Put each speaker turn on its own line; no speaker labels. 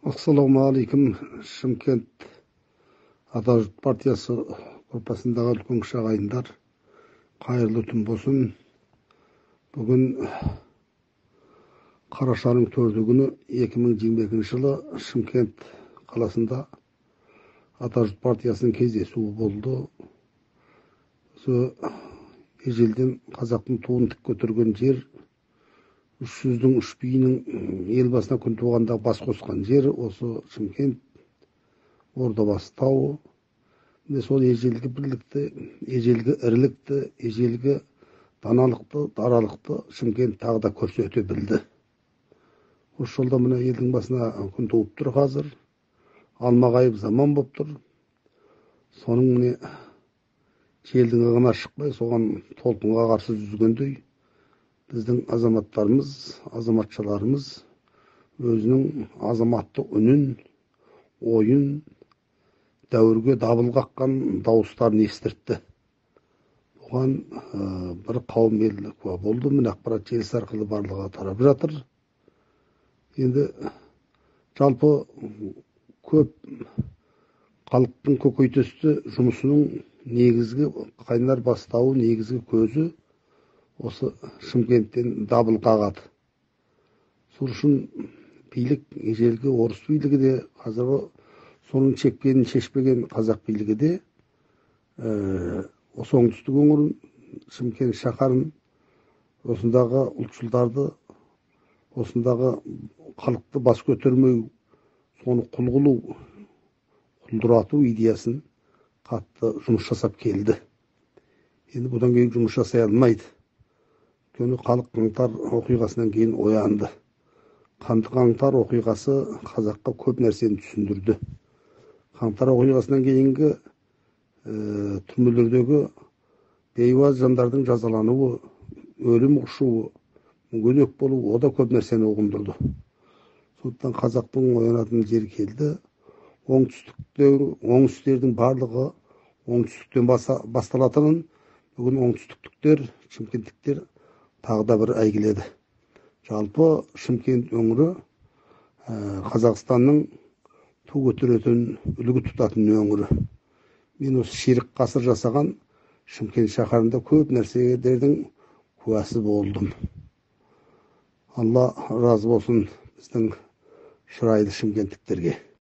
Ассалаумағалейкум, Шымкент Ата Жұрт партиясы группасындағы үлкен кіші ағайындар, қайырлы түн болсын. Бүгін қарашаның 4 күні 2022 жылы Шымкент қаласында Ата Жұрт партиясының кездесуі болды. Осы ежелден қазақтың туын тік көтерген жер, 300-дің үш биінің ел басына күн туғанда бас қосқан жер осы Шымкент, Ордабасы тауы. Міне сол ежелгі бірлікті, ежелгі ірілікті, ежелгі даналықты, даралықты Шымкент тағы да көрсете білді. Осы жолда мына елдің басына күн туып тұр қазір. Алмағайып заман болып тұр. Соның міне желдің ығына шықпай, соған толқынға қарсы жүзгендей біздің азаматтарымыз, азаматшаларымыз өзінің азаматтық үнін, ойын, дәуірге дабыл қаққан дауыстарын естіртті. Бұған бір қауым ел куә болды. Міне ақпарат желісі арқылы барлығы тарап жатыр. Енді жалпы көп халықтың көкейтесті жұмысының негізгі қайнар бастауы, негізгі көзі осы Шымкенттен дабыл қағады. Сол үшін билік, ежелгі орыс билігі де, қазіргі соның шекпенін шешпеген қазақ билігі де, осы оңтүстік өңірін, Шымкент шаһарын, осындағы ұлтшылдарды, осындағы халықты бас көтермеу, соны құл қылу, құлдырату идеясын қатты жұмыс жасап келді. Енді бұдан кейін жұмыс жасай алмайды. Өйткені халық қаңтар оқиғасынан кейін оянды. Қанды қаңтар оқиғасы қазаққа көп нәрсені түсіндірді. Қаңтар оқиғасынан кейінгі түрмелердегі бейуаз жандардың жазалануы, өлім құшуы, мүгедек болуы, о да көп нәрсені ұғындырды. Сондықтан қазақтың оянатын жері келді. Оңтүстіктердің барлығы оңтүстіктен басталатынын бүгін оңтүстіктіктер, шымкенттіктер тағы да бір әйгіледі. Жалпы Шымкент өңірі Қазақстанның ту көтеретін, үлгі тұтатын өңірі. Мен осы ширек ғасыр жасаған Шымкент шаһарында көп нәрселердің куәсі болдым. Алла разы болсын біздің шырайлы шымкенттіктерге.